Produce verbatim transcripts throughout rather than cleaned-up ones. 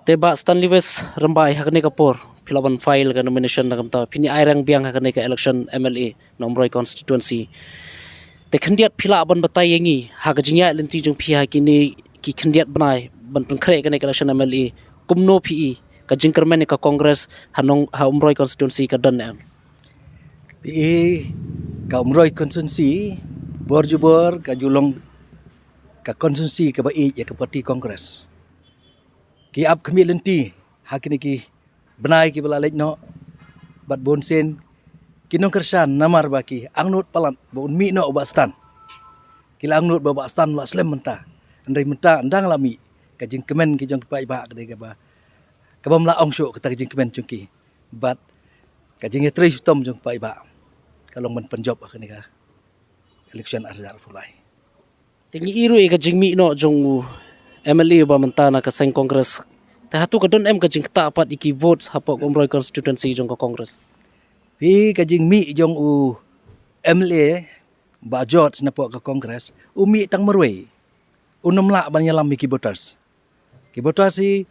Te Bah Stanley West Rymbai, ha kane ka por phi lah ban file ka nomination na ka bynta phin ïa rang biang ha kane ka election M L A na Umroi constituency. Te khyndiat phi lah ban batai ïa ngi ha ka jingïaid lynti jong phi ha kine ki khyndiat bnai ban pynkhreh kane ka election M L A, kumno phi i ka jingkyrmen ïa ka Congress ha nong, ha Umroi constituency ka don em? Phi i, ka Umroi constituency bor jubor ka ju long ka constituency kaba ïeit ïa ka party Congress. Ki ap khmih lynti ha kine ki bnai kiba la leit noh, bad bun sien ki nongkyrshan namar ba ki angnud palat ba un mih noh u Bah Stan. Ki la angnud ba u Bah Stan u la slem mynta. Hynrei mynta ynda nga la mih, ka jingkmen ki jong ki paidbah ka dei kaba, kaba ym lah ong shuh kata ka jingkmen jong ki. Bad ka jingïatrei shitom jong ki paidbah ka long ban pynjop ha kane ka election ar hajar arphew lai. Te ngi i ruh ïa ka jingmih noh jong u M L A uba mynta na ka seng Congress. Te hato ka don em ka jingktah pat ïa ki votes hapoh ka Umroi constituency jong ka Congress? Phi, ka jingmih jong u M L A Bah George napoh ka Congress, u mih tang marwei. Um lah ban ïalam ïa ki voters. Ki voters hi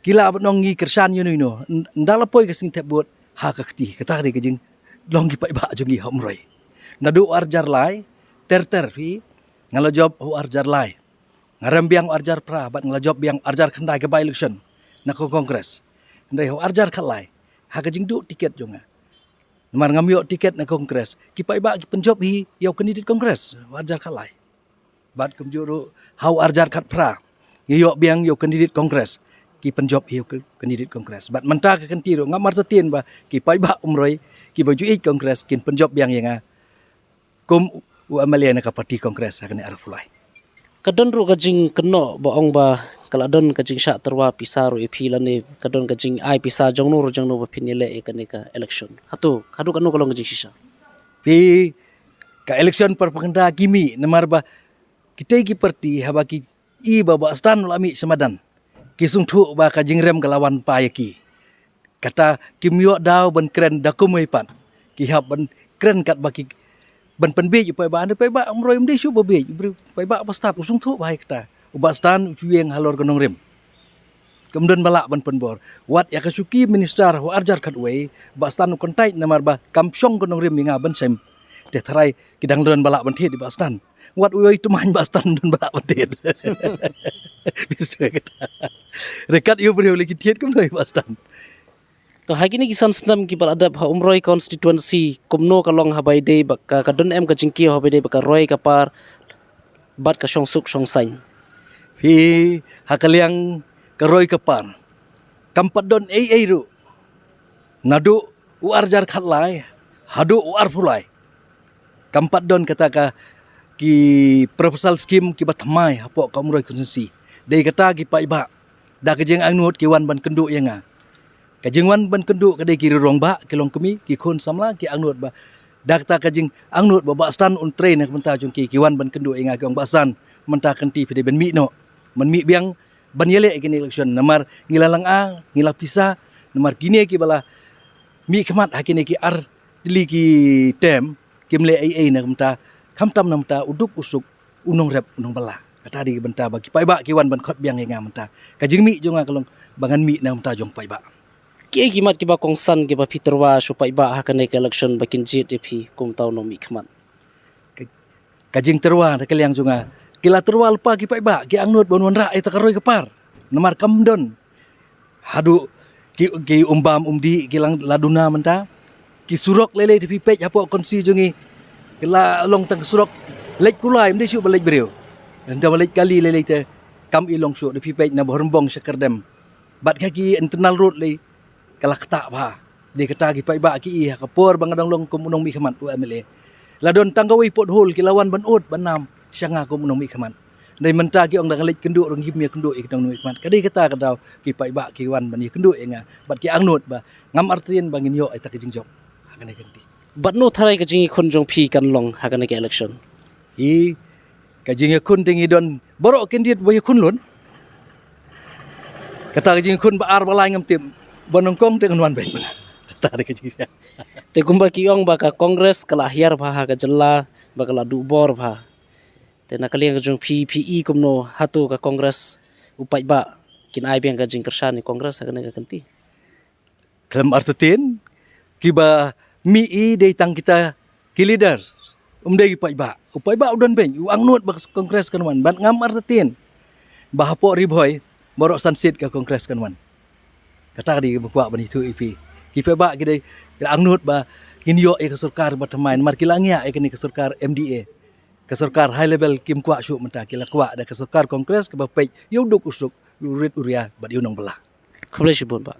ki lah ban ong ngi kyrshan ïano ïano. N-, ynda la poi ka sngi thep vote ha ka kti, kata ka dei ka jinglong ki paidbah jong ngi ha Umroi. Naduh u ar hajar lai ter ter, phi, nga la jop u ar hajar lai. Nga rem biang u ar hajar phra bad nga la jop biang u ar hajar khyndai ka by election na ka Congress. Hynrei ha u ar hajar khatlai, ha ka jingduh tiket jong nga, namar ngam ïoh tiket na Congress, ki paidbah ki pynjop hi ïa u candidate Congress ha u ar hajar khatlai. Bad kumjuh ruh ha u ar hajar khatphra, ngi ïoh biang ïa u candidate Congress, ki pynjop hi ïa u candidate Congress. Bad mynta ka kynti ruh ngam artatien ba ki paidbah Umroi kiba ju ïeit Congress kin pynjop biang ïa nga kum u M L A na ka party Congress ha kane arphew lai. Ka don ruh ka jingkynnoh ba ong ba ka la don ka jingshah tyrwa pisa ruh ïa phi lane ka don ka jingai pisa jongno ruh jongno ba phin ïaleh ïa kane ka election. Hato haduh katno ka long ka jingshisha? Phi, ka election propaganda ki mih namar ba kitei ki party haba ki i ba u Bah Stan u la mih sha madan, ki sngewthuh ba ka jingrem ka la wan paw ïa ki. Kata kim ïoh daw ban kren da kumwei pat. Ki hap ban kren katba ki ban pynbiej ïa u paidbah, ïa u paidbah Umroi um dei shuh ba biej, u paidbah ba stad u sngewthuh bha ïa kata. U Bah Stan u ju ïeng halor ka nongrim. Kam don ba lah ban pynbor. Wat ïa ka shuki minister ha u ar hajar khatwei, Bah Stan u kyntait namar ba kam shong ka nongrim ïa nga ban sem. Te tharai ki dang don ba lah ban thied ïa u Bah Stan. Wat uwei u tymmen Bah Stan don ba lah ban thied. Bisu kata. Ryngkat ïa u briew lei ki thied kumno ïa u Bah Stan. To ha kine ki san snem kiba la dep ha Umroi constituency, kumno ka long haba ïadei bad ka, ka don em ka jingkiew haba ïadei bad ka roi ka par bad ka shongsuk shongsaiñ? Phi, ha ka liang ka roi ka par, kam pat don ei ei ruh. Naduh u ar hajar khatlai haduh u arphew lai, kam pat don kata ka ki proposal scheme kiba thymmai hapoh ka Umroi constituency. Dei kata ki paidbah da ka jingangnud ki wan ban kynduh ïa nga. Ka jingwan ban kynduh ka dei ki rangbah, ki longkmie, ki khun samla, ki angnud ba da kata ka jingangnud ba u Bah Stan un trei na ka bynta jong ki, ki wan ban kynduh ïa nga, ki ong, "Bah Stan, mynta ka kynti phi dei ban mih noh, ban mih biang ban ïaleh ïa kine election, namar ngi la lynga, ngi la pisa, namar kine kiba la mihkhmat ha kine ki ar tylli ki term kim leh ei ei na ka bynta, khamtam na ka bynta u duk u suk, u nongrep, u nongbylla." Kata dei ka bynta ba ki paidbah ki wan ban khot biang ïa nga mynta. Ka jingmih jong nga ka long ba ngan mih na ka bynta jong paidbah. Kiei ki mat kiba kongsan kiba phi tyrwa sha u paidbah ha kane ka election ba kin jied ïa phi kum uta u nongmihkhmat? Ka, ka jingtyrwa na ka liang jong nga, ki la tyrwa lypa ki paidbah, ki angnud ban wanrah ïa kata ka roi ka par. Namar kam don haduh ki, ki umbam umdih ki la duna mynta. Ki surok lei lei te phi peit hapoh constituency jong ngi, ki la long tang surok leit kulai, ym dei shuh ba leit briew. Hynda ba leit kali lei lei te kam i long shuh, te phi peit na Bhoirymbong sha Kyrdem. Bad ka ki internal road lei ka la ktah bha. Dei kata ki paidbah ki i ha ka por ba nga dang long kum u nongmihkhmat, u M L A. La don tang kawei pothole ki la wan ban ud ban nam sha nga kum u nongmihkhmat. Hynrei mynta ki ong da nga leit kynduh ruh ngim ïa kynduh ïa ki nongmihkhmat. Ka dei kata ka daw ki paidbah ki wan ban ïa kynduh ïa nga bad ki angnud ba ngam artatien ba ngin ïoh ïa kata ka jingjop ha kane ka kynti. Bad no tharai ka jingïakhun jong phi kan long ha kane ka election? I, ka jingïakhun te ngi don baroh candidate ba ïakhun lut. Kata ka jingïakhun ba ar ba lai ngam tip, ba nyngkong te ngan wan beit. Kata dei ka jingïakhun. Te kumba ki ong ba ka Congress ka la hiar bha ha ka jylla, ba ka la duh bor bha. Te na ka liang ka jong phi, phi i kumno, hato ka Congress u paidbah Kin ai biang ka jingkyrshan ïa Congress ha kane ka kynti. Khlem artatien, kiba mih i dei tang kita ki leader. Um dei ki paidbah. U paidbah u don beiñ, u angnud ba Congress kan wan. Bad ngam artatien ba hapoh Ri Bhoi, baroh san seat ka Congress kan wan. Kata ka dei ba kwah ban ïathuh ïa phi. Ki paidbah ki dei, ki la angnud ba ngin ïoh ïa ka sorkar ba thymmai, namar ki la ngiah ïa kane ka sorkar M D A. Ka sorkar high level kim kwah shuh mynta, ki la kwah da ka sorkar Congress kaba peit ïa u duk u suk, ïa u rit u ria bad ïa u nongbylla. Khublei shibun bah.